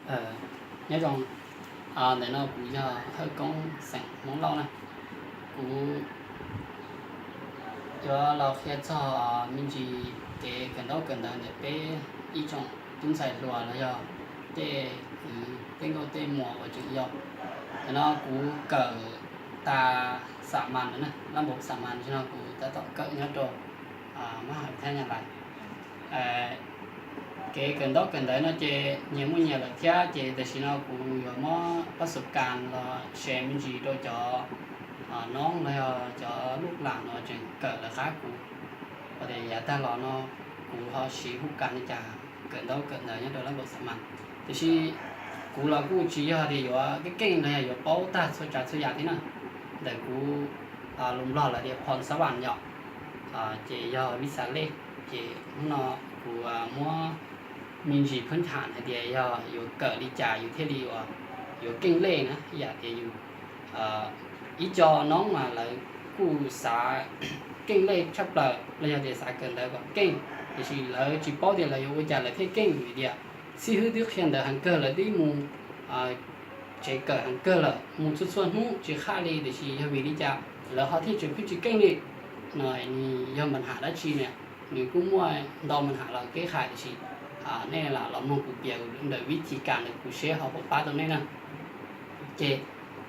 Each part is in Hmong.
Nyob zoo, ntawm no kuv yog Hawj Koob xeem Hmoob Lauj na. Kuv yuav los qhia txog me ntsis kev kawm ntaub kawm ntawv ntawm peb ib tsoom tub ntxhais hluas los yog tej kwv tej nkauj tej muam uas tseem yau. Ntawm no kuv kawm tas xam mas lawm na, lab npaum xam mas no kuv tab tom kawm nyob rau mab ham thab nyab lais. Kev kawm ntaub kawm ntawv no ces nyias muaj nyias lawm thiab, ces tam sim no kuv yuav muab pab xub kas los share me ntsis rau cov noob los yog cov lub lam no tseem kawm lawv qab kuv. Tias yav tag los no kuv ho siv hub kas li cas kawm ntaub kawm ntawv nyob rau lab npaum xam mas. Tiam sis kuv los kuj tsis yog tias yuav keej keej los yog yuav paub tag txhua tsav txhua yam thiab na. Ntawm kuv lus Nplog lawv tias phom xab vam yom, ces yog vib xa lej. Ces hnub no kuv muab me ntsis phwb tham hais tias yog yuav kawm li cas yus thiaj li uas yuav keej lej na, yam tias yus ib co noob mas lawv kuj xav keej lej tshaj plaws los yog tias xav kawm ntawv kom keej, tiam sis lawv tsis paub tias lawv yuav ua cas lawv thiaj keej, vim tias xib hwb twb qhia ntawv heev kawg, lawv twb mus tsev kawm heev kawg lawm, mus txhua txhua hnub tsis qhaj li, tiam sis yog vim li cas lawv ho thiaj tseem pheej tsis keej li no? Nws yog npa nham dab tsi ne? Nws kuj muaj ntau npa nham los keb hais, tiam sis nej lam los mloog kuv piav ntawm vib thib kas ntawd kuv seb ho puas pab tau nej na. Ces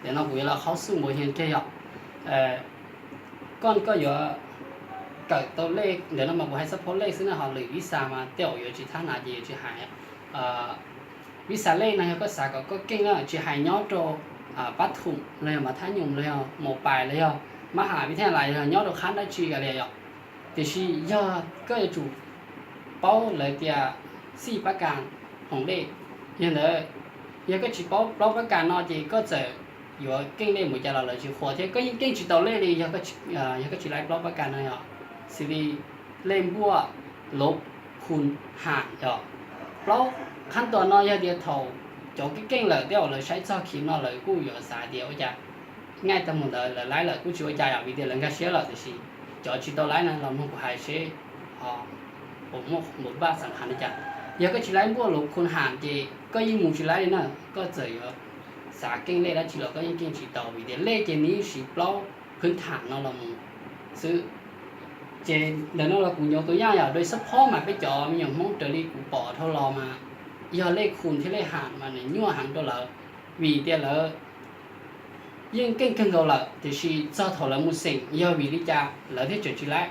ntawm no kuv yuav los qhov xub npaum hias kiag yom. Koj, koj yuav kawm tau lej, ntawm no mas kuv hais xab phob lej xwb na, ho lwm vib xa mas tej zaum yuav tsis thab na ces yuav tsis hais. Vib xa lej no yog koj xav kom koj keej na, tsis hais nyob rau pab thum los yog mas thab nyum los yog maus pais los yog mab ham vib thab nyab lais los yog nyob rau qhab dab tsi kav liam yom. Tiam sis yog koj yuav tsum paub lawv tias xij pab kas hloov lej. Yog ntawd, yog koj tsis paub plaub pab kas no ces koj txawm yuav keej lej npaum cas los lawv tsis qhuas thiab, koj yeej keej tsis tau lej li yog koj tsis laib plaub pab kas no yom. Xws li lej npuaj, lov, khun, ham yom. Plaub qhab tos no yog tias thaum cov keej keej lawm tej zaum lawv saib txog khi no lawv kuj yuav xav tias ua cas nqaij tag mus ntawd lawv laib lawm kuj tsis ua cas yom, vim tias lawv nkag siab lawm, tiam sis cov tsis tau laib na los mloog kuv hais seb puas muaj npaum npaj xam khas li cas. Yog koj tsis laib npuaj lov khun ham ces koj yeej mus tsis laib li na, koj txawm yuav xav keej lej dab tsi los koj yeej keej tsis tau, vim tias lej ces nws yeej siv plaub phwb tham no los mus xwb. Ces ntawm no los kuv nyuam tus yaj yom, rau xab phob mas peb cov me nyuam Hmoob raws li kuv pom dhau los mas yog lej khun thiab lej ham mas nws nyuaj heev rau lawv, vim tias lawv yeej keej kawg nkaus lawm, tiam sis txog thaum lawv mus xeem yog vim li cas lawv thiaj tseem tsis laib?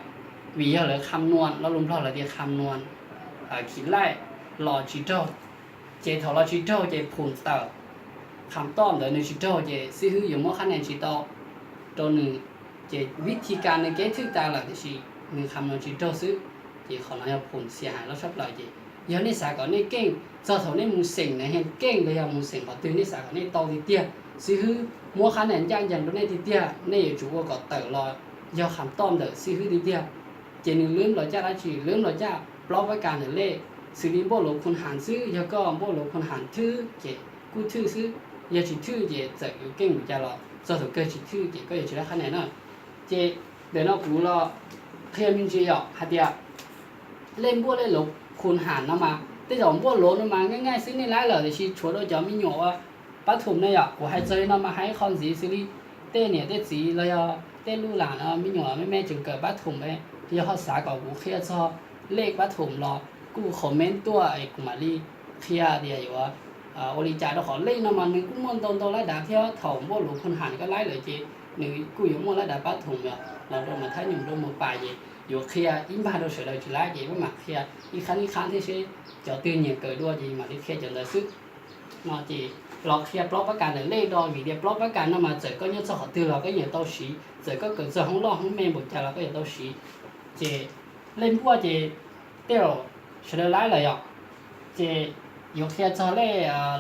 Vim yog lawv kham nuas, lo lus Nplog lawv tias kham nuas, khiv laij, los tsis raug. Ces thaum los tsis raug ces phum tawm, kham toj ntawd nws tsis raug ces xib hwb yuav muab qhab nia tsis tau rau nws. Ces vib thib kas nws kev thwj tas lawm tiam sis nws kham nuas tsis raug xwb, ces qhov no yog phum xiam hais loj tshaj plaws. Ces yog nej xav kom nej keej, txog thaum nej mus xeem na, yog keej los yog mus xeem qhov twg nej xav kom nej tau tiag tiag, xib hwb muab qhab nia ncaj ncees rau nej tiag tiag, nej yuav tsum ua kom tawm los yog kham toj ntawm xib hwb tiag tiag. Ces nws lwb los caj dab tsi? Lwb los caj plaub pab kas ntawm lej. Xws li npuaj lov khun ham xwb, yog koj npuaj lov khun ham thwj ces kuj thwj xwb, yog tsis thwj ces txawm yuav keej npaum cas los txog thaum kawg tsis thwj ces koj yuav tsis laib qhab nia na. Ces ntawm no kuv los qhia me ntsis yom hais tias lej npuaj lej lov khun ham no mas tej zaum npuaj lov no mas nqaij nqaij xwb nej laib lawm, tiam sis tshuav rau cov me nyuam uas pab thum ne yom. Kuv hais txog li no mas hais ib qho ntxiv xws li tej niam tej txiv los yog tej luj lam no me nyuam me me tseem kawm pab thum, yog ho xav kom kuv qhia txog lej pab thum los kuj comment tuaj es kuv mam li qhia tias yuav ua li cas, rau qhov lej no mas nws kuj muaj ntau ntau lab dav thiab. Thaum npuaj lov khun ham koj laib lawm ces nws kuj yuav muaj lab dav pab thum yom, los rau mas thab nyum rau mus pais ces yuav qhia ib npag rau sawv daws tsis laib ces maj mam qhia ib qhab ib qhab thiab seb cov twg nyiam kawm dua ces mam li qhia cov ntawd xwb. No ces los qhia plaub pab kas ntawm lej do, vim tias plaub pab kas no mas txawm koj nyob txog qhov twg los koj yeej tau siv, txawm koj kawm txog hoob loj hoob me npaum cas los koj yeej tau siv. Ces lej npuaj ces tej zaum sawv daws laib lawm yom. Ces yuav qhia txog lej,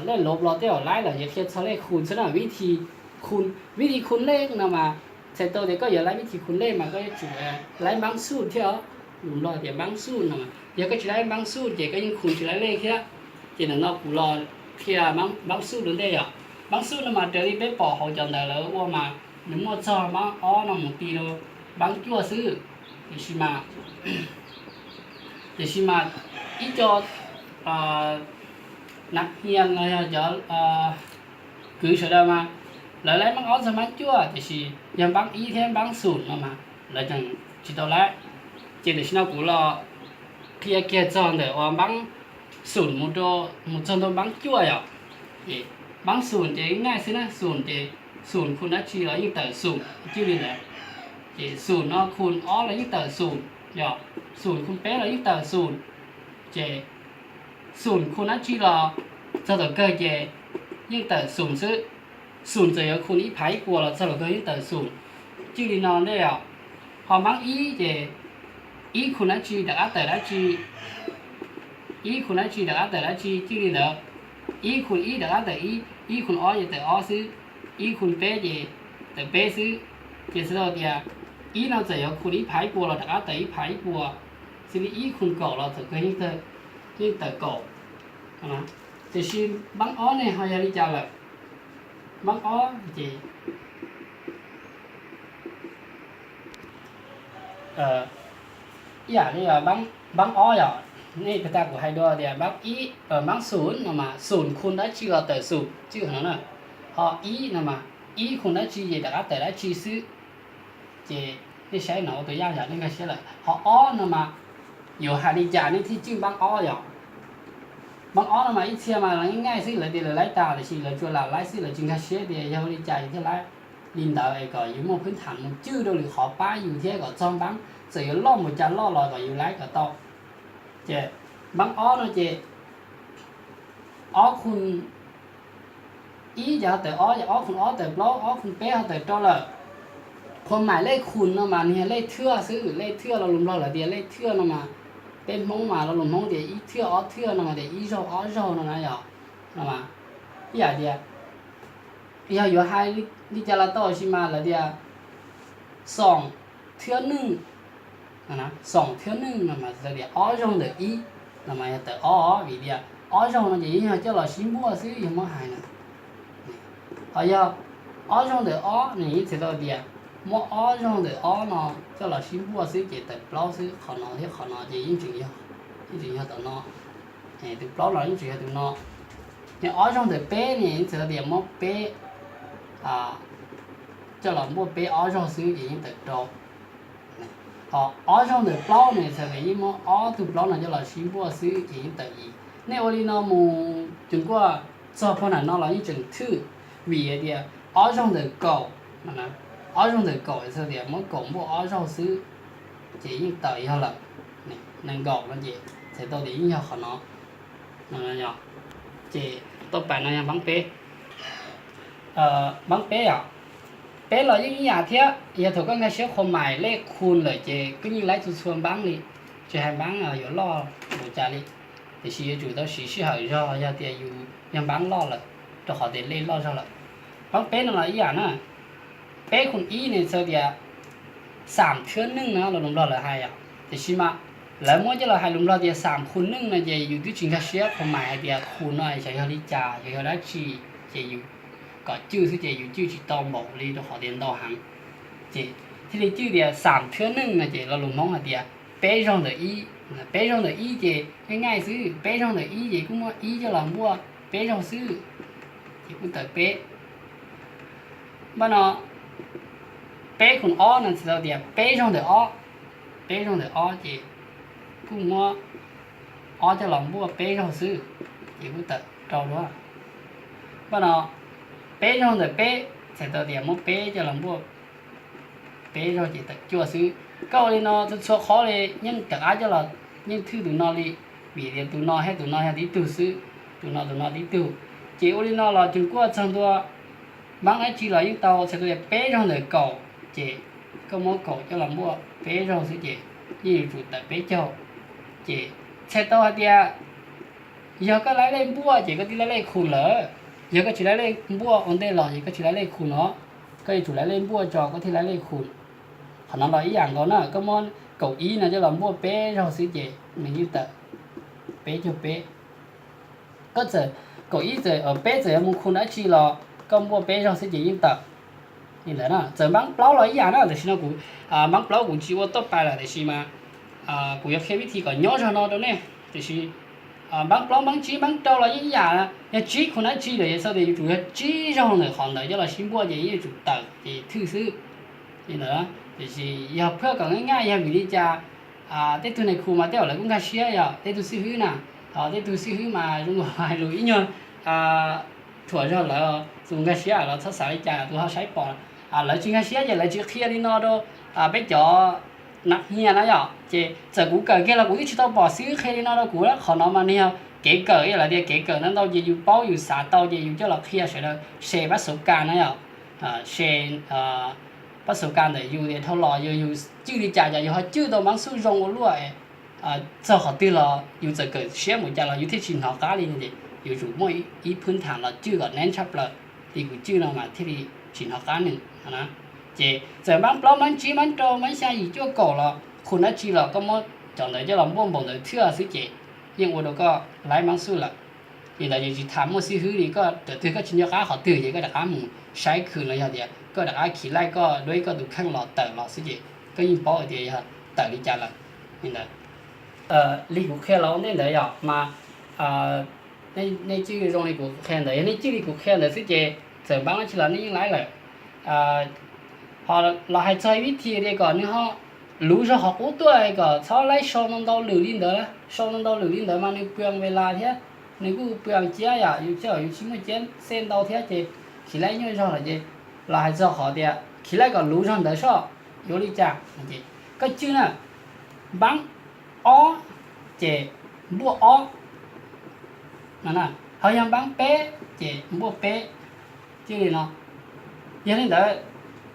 lej lov los tej zaum laib lawm, yuav qhia txog lej khun xwb na. Vib thi khun, vib thi khun lej no mas txhais tau tias koj yuav laib vib thi khun lej mas koj yuav tsum laib npaab xuj thiab os. Lus Nplog tias npaab xuj no, yog koj tsis laib npaab xuj ces koj yeej khun tsis laib lej thiab. Ces ntawm no kuv los qhia npaab xuj dua ntej yom. Npaab xuj no mas raws li peb pom hauv cov ntawv lawv ua mas nws muaj txog npaab ob no mus ti rau npaab cuaj xwb. Tiam sis mas, tiam sis mas ib co Nav Hias los yog cov kwv sawv daws mas lawv laib npaab ob txog npaab cuaj, tiam sis yog npaab ib thiab npaab xum no mas lawv tseem tsis tau laib. Ces tam sim no kuv los qhia kiag txog ntawm uas npaab xum mus rau, mus txog ntua npaab cuaj yom. Ces npaab xum ces ib naj xwb na, xum ces xum khu dab tsi los yeej tawm xum cwj li ntawd. Ces xum no khu ob los yeej tawm xum, yog xum khu peb los yeej tawm xum. Ces xum khu dab tsi los txog thaum kawg ces yeej tawm xum xwb. Xum txawm yuav khu ib phav ib puas los txog thaum kawg yeej tawm xum cwj li no ntej os. Ho npaab ib ces ib khu dab tsi rov qab tawm dab tsi, ib khu dab tsi rov qab tawm dab tsi cwj li ntawd. Ib khu ib rov qab tawm ib, ib khu ob ces tawm ob xwb, ib khu peb ces tawm peb xwb. Ces txhais tau tias ib no txawm yuav khu ib phav ib puas los rov qab tawm ib phav ib puas xwb li, ib khu kaum los txawm kawg yeej tawm kaum. Tiam sis npaab ob ne ho yog li cas lawm? Npaab ob ces ib yam li npaab ob yom, nej puag ta kuv hais dua tias npaab ib, npaab xum no mas xum khu dab tsi los tawm xum cwj no na. Ho ib no mas ib khu dab tsi ces rov qab tawm dab tsi xwb. Ces nej saib no ua tus yaj yom, nej nkag siab lawm. Ho ob no mas yuav hais li cas nej thiaj cwj npaab ob yom? Npaab ob no mas ib txhia mas lawv yeej naj xwb, lawv tias lawv laib tas tiam sis lawv tsuas lam laib xwb, lawv tsis nkag siab tias yog ua li cas yus thiaj laib li ntawd es kom yus muaj phwb tham mus cwj rau lwm qhov pab yus thiab kom txog npaab txawm yuav loj mus cas loj los kom yus laib kom tau. Ces npaab ob no ces ob khu ib ces ho tawm ob, ces ob khu ob tawm plaub, ob khu peb ho tawm rau lawm. Qhuas maim lej khum no mas nws yog lej thwj xwb, lej thwj lo lus Nplog lawv tias lej thwj no mas peb Hmoob mas lo lus Hmoob tias ib thwj ob thwj no mas tias ib zaug ob zaug no na yom. No mas ib yam tias yog yuav hais li cas los tau sis mas lawv tias xoom thwj neej, xoom thwj neej no mas txhais tau tias ob zaug ntawm ib no mas yog tawm ob vim tias ob zaug no ces yeej yog coj los sib npuaj xwb yog muab hais na. Ho yog ob zaug ntawm ob nws yeej txhais tau tias muab ob zaug ntawm ob no coj los sib npuaj xwb ces tawm plaub xwb, qhov no thiab qhov no ces yeej tseem yog, yeej tseem yog tom no. Tus plaub no yeej tseem yog tus no. Yog ob zaug ntawm peb ne yeej txhais tau tias muab peb coj los npuaj peb ob zaug xwb ces yeej tawm rau. Ho ob zaug ntawm plaub ne txhais tias yeej muab ob tug plaub no coj los sib npuaj xwb ces yeej tawm yim. Nej ua li no mus cus kuaj txog pog nam no los yeej tseem thwj, vim hais tias ob zaug ntawm kaum, ob zaug ntawm kaum txhais tias muab kaum npuaj ob zaug xwb ces yeej tawm yog lawm. Nees nkaum no ces txhais tau tias yeej yog qhov no. Ces tau pam no yog npaab peb. Npaab peb os, peb los yeej ib yam thiab, yog thaum koj nkag siab qhuas maim lej khum lawm ces koj yeej laib txhua txhua npaab li, tsis hais npaab yuav loj ua cas li, tiam sis yuav tsum tau siv sij hawm zog yog tias yus yog npaab loj lawm, rau qhov tias lej loj zog lawm. Npaab peb no los ib yam na, peb khum ib ne txhais tias xam thwj neej no lo lus Nplog lawv hais os, tiam sis mas lawv muab coj los hais lus Nplog tias xam khum neej no ces yus twb tsis nkag siab qhuas maim hais tias khum no xyov yog li cas, xyov yog dab tsi, ces yus kom cwj xwb ces yus cwj tsis tau npaum li rau qhov tias ntau heev. Ces thiaj li cwj tias xam thwj neej no ces lo lus Hmoob hais tias peb zaug ntawm ib. Peb zaug ntawm ib ces naj naj xwb, peb zaug ntawm ib ces kuj muab ib coj los npuaj peb zaug xwb, ces kuj tawm peb. Npaj no peb khum ob no txhais tau tias peb zaug ntawm ob, peb zaug ntawm ob ces kuj muab ob coj los npuaj peb zaug xwb, ces kuj tawm rau dua. Npaj no peb zaug ntawm peb txhais tau tias muab peb coj los npuaj peb zaug ces tawm cuaj xwb. Koj ua li no txhua txhua qhov li yeej rov qab coj los yeej thwj tus no li, vim tias tus no thiab tus no yog tib tug xwb, tus no tus no tib tug. Ces ua li no los cus kuaj txog ntua npaab dab tsi los yeej tau, txhais tau tias peb zaug ntawm kaum, ces koj muab kaum coj los npuaj peb zaug xwb ces yeej yuav tsum tawm peb caug. Ces txhais tau hais tias yog koj laib lej npuaj ces koj thiaj laib lej khum lawm, yog koj tsis laib lej npuaj ua ntej los ces koj tsis laib lej khum no, koj yuav tsum laib lej npuaj tso koj thiaj laib lej khum. Qhov no los ib yam nkaus na, koj muab kaum ib no coj los npuaj peb zaug xwb ces nws yeej tawm peb caug peb. Koj txawm kaum ib txawm peb txawm yuav mus khum dab tsi los koj npuaj peb zaug xwb ces yeej tawm li ntawd na. Txawm npaab plaub los ib yam na, tam sim no kuv, npaab plaub kuv tsis ua tuaj pais lawm tiam sis mas kuv yuav qhia vib thi kom nyob zog no rau nej, tiam sis Npab plaub, npab tsib, npab rau los yeej ib yam, yog tsib khum dab tsi lawm ces txhais tias yuav tsum yog tsib zaug ntawm qhov ntawd coj los sib npuaj ces yeej yuav tsum tawm ces thwj xwb. Li ntawd, tiam sis yog phaj kom nyaj nyaj yog vim li cas, tej tug nais khu mas tej zaum lawv kuj nkag siab, yog tej tug xib hwb na, tej tug xib hwb mas zoo nkaus hais lus ib nyuag thuam zog lawv, tus nkag siab los txhob xav li cas, tus ho saib pom, lawv tsis nkag siab ces lawv tsis qhia li no rau peb cov nav hias na yom. Ces txawm kuv kawm kiag los kuv twb tsis tau pom xib hwb qhia li no rau kuv, qhov no mas nws yog kev kawm, yog lawv tias kev kawm ntau ntau ces yus paub yus xav tau ces yus coj los qhia sawv daws, se pab xauv kas na yom, se pab xauv kas ntawm yus tias dhau los yog yus cwj li cas, yog yus ho cwj tau npab xuj zoo ua luaj txog qhov twg los yus txawm kawm siab npaum cas los yus thiaj tsis hnov qab li no ces yuav tsum muaj ib phwb tham los cwj kom neb tshaj plaws li kuv cwj no mas thiaj li tsis hnov qab nws na. Ces txawm npab plaub, npab tsib, npab rau, npab xya, yim, cuaj, kaum los khum dab tsi los koj muab cov ntawd coj los npuaj npaum ntawd thiaj xwb ces yeej ua rau koj laib npab xuj lawm. Li ntawd ces tsis tham muaj xib hwb li, koj thaum twg koj tsis nco qab qhov twg ces koj rov qab mus saib khwm los yog tias koj rov qab khiv laij koj duab koj tus kheej los tawm los xwb ces koj yeej paub hais tias yog tawm li cas lawm. Li ntawd, li kuv qhia los ua ntej ntawd yom mas nej cwj zoo li kuv qhia ntawd, yog nej cwj li kuv qhia ntawd xwb ces txawm npab dab tsi los nej yeej laib lawm. Ho los hais txog ib vib thi tias kom nws ho luv zog qhov qub tuaj kom txhob laib sau ntau ntau lwm li ntawd, sau ntau ntau lwm li ntawd mas nws pw ve las thiab, nws kuj pw ciab yom, yus tsis, yus tsis muaj ciab xej ntau thiab ces khiv laij nyuaj zog lawm ces los hais txog qhov tias khiv laij kom luv zog ntawd soj yuav li cas es koj cwj na, npab ob ces npuaj ob no, ho yog npab peb ces npuaj peb, cwj li no. Yog li ntawd,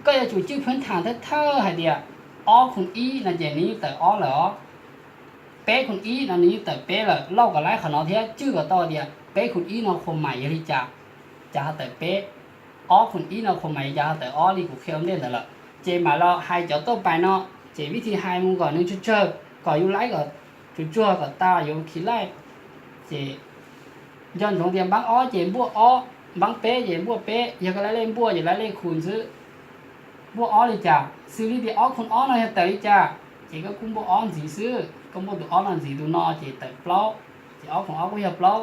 koj yuav tsum cwj phwb tham thawj thawj hais tias ob khum ib no ces nws yeej tawm ob lawm os, peb khum ib no nws yeej tawm peb lawm, lauj kom laib qhov no thiab cwj kom tau tias peb khum ib no qhuas mais yog li cas, cas ho tawm peb, ob khum ib no qhuas mais cas ho tawm ob li kuv qhia ua ntej ntawd lawm. Ces mam los hais cov tuaj pais no, ces vib thi hais mus kom nws tsawg tsawg kom yus laib kom tsuag tsuag kom tas yuav khiv laij. Ces nco ntsoov tias npab ob ces npuaj ob, npab peb ces npuaj peb, yog koj laib lej npuaj ces laib lej khum xwb. Npuaj ob li cas, xws li tias ob khum ob no yog tawm li cas, ces koj kuj npuaj ob ntxiv xwb, koj npuaj tus ob no ntxiv tus no ces tawm plaub, ces ob khum ob kuj yog plaub.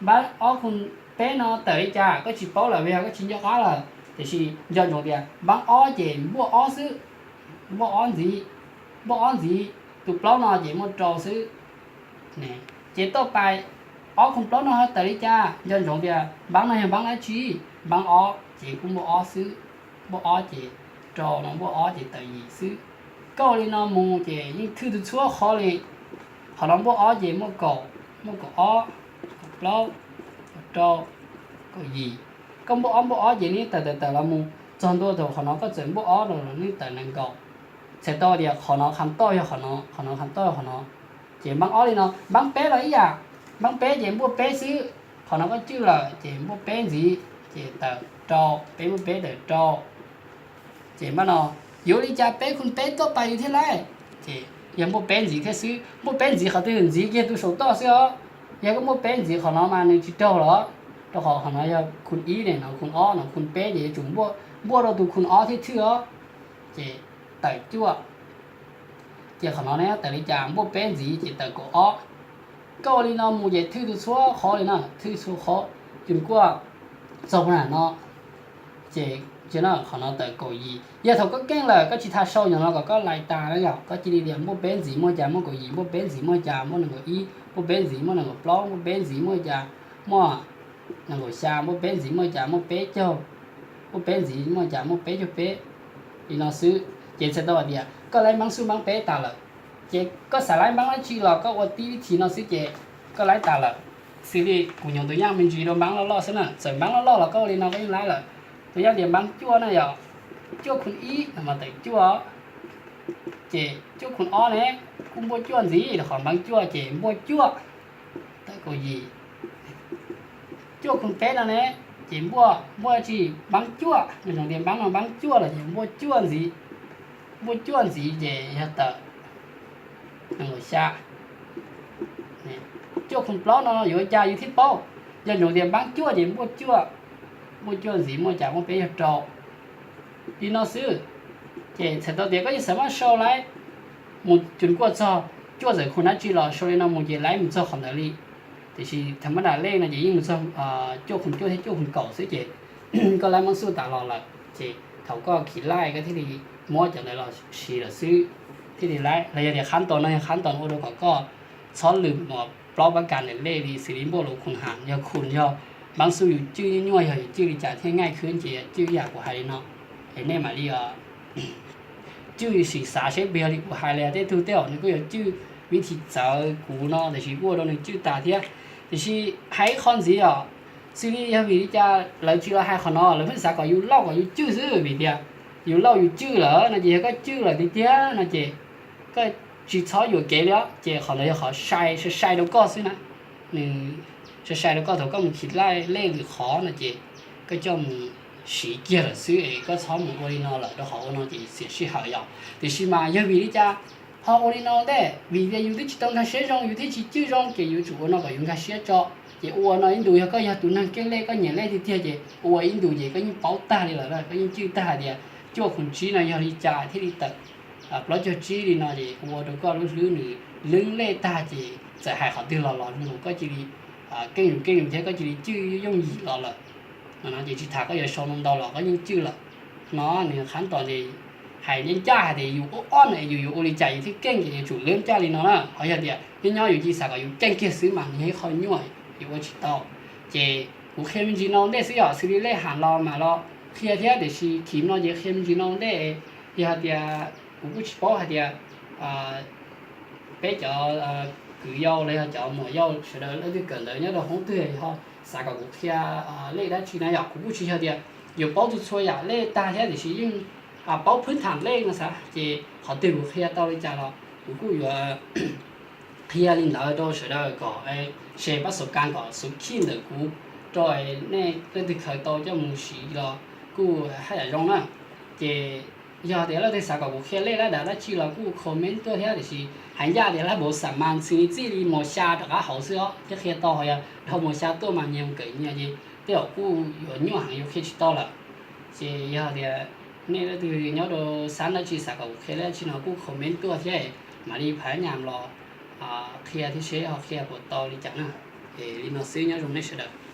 Npab ob khum peb no tawm li cas koj tsis paub lawm vim yog koj tsis nco qab lawm, tiam sis nco ntsoov tias npab ob ces npuaj ob xwb, npuaj ob ntxiv, npuaj ob ntxiv, tus plaub no ces muaj rau xwb. Ces tuaj pais ob khum plaub no ho tawm li cas, nco ntsoov tias npab no yog npab dab tsi, npab ob ces kuj npuaj ob xwb, npuaj ob ces rau no npuaj ob ces tawm yim xwb. Koj ua li no mus ces yeej thwj txhua qhov li. Qhov no npuaj ob ces muaj kaum, muaj kaum ob, kaum plaub, kaum rau, kaum yim. Koj npuaj ob npuaj ob ces nws tawm tawm tawm los mus txog ntua thaum qhov no koj txawm npuaj ob rau los nws tawm nees nkaum. Txhais tau tias qhov no qhas toj yog qhov no, qhov no qhas toj yog qhov no. Ces npab ob li no, npab peb los ib yam, npab peb ces npuaj peb xwb, qhov no koj cwj lawm ces npuaj peb ntxiv ces tawm rau, peb npuaj peb tawm rau. Ces npab no yuav li cas peb khum peb tuaj pais yus thiaj laib, ces yog npuaj peb ntxiv thiab xwb, npuaj peb ntxiv qhov twg, ntxiv kiag tus saum toj xwb os. Yog koj npuaj peb ntxiv qhov no mas nws tsis raug los, rau qhov qhov no yog khum ib ne, no khum ob, no khum peb ces yuav tsum npuaj rau tus khum ob thiaj thwj os. Ces tawm cuaj. Ces qhov no ne tawm li cas, npuaj peb ntxiv ces tawm kaum ob. Koj ua li no mus ces thwj txhua qhov li no, thwj txhua qhov, cus kuaj txog na no. Ces qhov no tawm kaum yim. Yog thaum koj keej lawm koj tsis tas sau nyob no kom koj lais tas na yom, koj cia li tias npuaj peb ntxiv muaj cas muaj kaum yim, npuaj peb ntxiv muaj cas muaj nees nkaum ib, npuaj peb ntxiv muaj nees nkaum plaub, npuaj peb ntxiv muaj cas muaj nees nkaum xya, npuaj peb ntxiv muaj cas muaj peb caug, npuaj peb ntxiv muaj cas muaj peb caug peb. Li no xwb ces txhais tau hais tias koj laib npaab xuj npaab peb tas lawm. Ces koj xav laib npaab dab tsi los koj ua tib vib thib no xwb ces koj laib tas lawm. Xws li kuv nyuam tus yaj me ntsis rau npaab loj loj xwb na, txawm npaab loj loj los koj ua li no koj yeej laib lawm. Tus yaj tias npaab cuaj na yog, cuaj khum ib no mas tawm cuaj, ces cuaj khum ob ne kuj npuaj cuaj ntxiv, qhov npaab cuaj ces npuaj cuaj, tawm kaum yim. Cuaj khum peb no ne, ces npuaj, npuaj tsi, npaab cuaj, npaab no npaab cuaj los ces npuaj cuaj ntxiv, npuaj cuaj ntxiv ces yog tawm nees nkaum xya. Cuaj khum plaub no yuav ua cas yus thiaj paub, yog npaab cuaj ces npuaj cuaj, npuaj cuaj ntxiv muaj cas muaj peb caug rau. Li no xwb, ces txhais tau tias koj yeej xav maj sau laib mus cus kuaj txog cuaj txawm khoom dab tsi los sau li no mus ces laib mus txog qhov ntawd li. Tiam sis thaum mab dam lej no ces yeej mus txog cuaj khoom cuaj thiab cuaj khoom kaum xwb ces koj laib mab xuj tas los lawm ces thaum koj khiv laij koj thiaj li muab cov ntawd los siv lawm xwb thiaj li laib. Los yog tias khab tos no yog khab tos ua rau kom koj txhob lwm uas plaub pab kas ntawm lej li xws li npuaj lus khoom ham yog khoom yog mab xuj yus cwj nyuaj yog yus cwj li cas thiaj nqaij khwb ces cwj ib yam kuv hais li no. Es nej mam li cwj sim xav seb puas yog li kuv hais li. Tej tug tej zaum nws kuj yuav cwj vib thim txawv kuv no tiam sis kuj ua rau nws cwj tas thiab. Tiam sis hais ib qho ntxiv os, xws li yog vim li cas lawv tsis los hais qhov no, lawv pheej xav kom yus lauj kom yus cwj xwb vim tias yus lauj yus cwj lawm no ces yog koj cwj lawm tiag tiag no ces koj tsis txhob yuam kev li os. Ces qhov ntawd yog qhov sai sai sai rau koj xwb na. Nws sai sai rau koj thaum koj mus khiv laij lej lwm qhov no ces koj coj mus siv kiag lawm xwb es koj txhob mus ua li no lawm rau qhov ua no ces xiam sij hawm yom. Tiam sis mas yog vim li cas ho ua li no ntej? Vim tias yus twb tsis tau nkag siab zoo yus thiaj tsis cwj zoo ces yus tsum ua no kom yus nkag siab tso. Ces ua no ib ntus yog koj yog tus neeg keej lej koj nyiam lej tiag tiag ces ua ib ntus ces koj yeej paub tag li lawm, koj yeej cwj tag hais tias cuaj khoom tsib no yog li cas thiaj li tawm plaub caug tsib li no ces ua rau koj lub hlwb nws leeb lej tag ces txawm hais qhov twg los los zoo koj cia li keej yus keej yus thiab koj cia li cwj yooj yim los lawm. No ces tsis tas koj yuav sau ntau ntau los koj yeej cwj lawm. No nws qhab tos ces hais ncaj ncaj hais tias yus ua ob no es yus yuav ua li cas yus thiaj keej ces yuav tsum leeb caj li no na. Ho yog tias nyob nyob yus cia li xav kom yus keej kiag xwb mas nws yog ib qho nyuaj yus ua tsis tau. Ces kuv qhia me ntsis no ntej xwb yom, xws li lej ham los mam los qhia thiab tiam sis khiv no ces qhia me ntsis no ntej. Yog hais tias kuv kuj tsis paub hais tias peb cov kwv yau los yog cov muam yau sawv daws leej twg kawm ntawv nyob rau hoob twg ho xav kom kuv qhia lej dab tsi na yom, kuv kuj tsis yog tias yuav paub txhua txhua yam lej tag thiab tiam sis yeej paub phwb tham lej no xav ces qhov twg kuv qhia tau li cas los kuv kuj yuav qhia li ntawd rau sawv daws kom share pab xov kas kom xub khij ntawm kuv rau nej leej twg khaws tau coj mus siv los kuj haj yam zoo na. Ces yog tias leej twg xav kom kuv qhia lej lab dav dab tsi los kuj comment tuaj thiab tiam sis hais ncaj tias lab npaum xam mas xws li txij li mos xya rov qab hauv xwb os thiab qhia tau ho yog dhau mos xya tuaj mas nyias kawm nyias ces tej zaum kuj yuav nyuaj heev yuav qhia tsis tau lawm. Ces yog tias nej leej twg nyob rau xab dab tsi xav kom kuv qhia dab tsi no kuj comment tuaj thiab mam li phav nyam los qhia thiab seb ho qhia puas tau li cas na. Es li no xwb nyob zoo nej sawv daws.